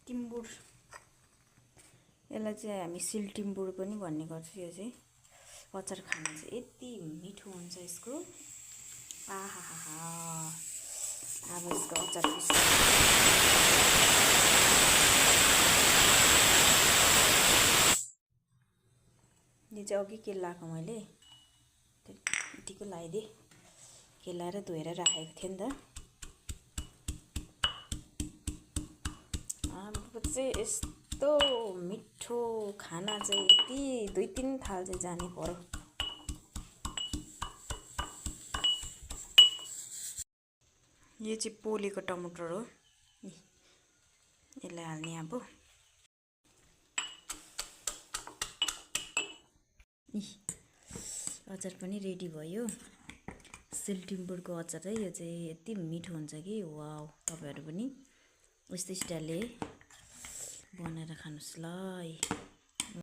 टिम्बुर, यसलाई चाहिँ हामी सिल टिम्बुर पनि भन्ने गर्छौँ। यो चाहिँ अचार खान चाहिँ यति मिठो हुन्छ यसको। आहाहा, अब यसको अचार पिस यो चाहिँ अघि केलाएको मैले यतिको लगाइदिएँ, केलाएर धोएर राखेको थिएँ नि त। अब चाहिँ यस्तो मिठो खाना चाहिँ यति 2-3 थाल चाहिँ जाने पर्यो। यो चाहिँ पोलेको टमाटर हो, यसलाई हाल्ने अब। अचार पनि रेडी भयो। सिलटिम्बुरको अचार है, यो चाहिँ यति मिठो हुन्छ कि वाउ। तपाईँहरू पनि यस्तै स्टाइलले बनाएर खानुहोस् ल।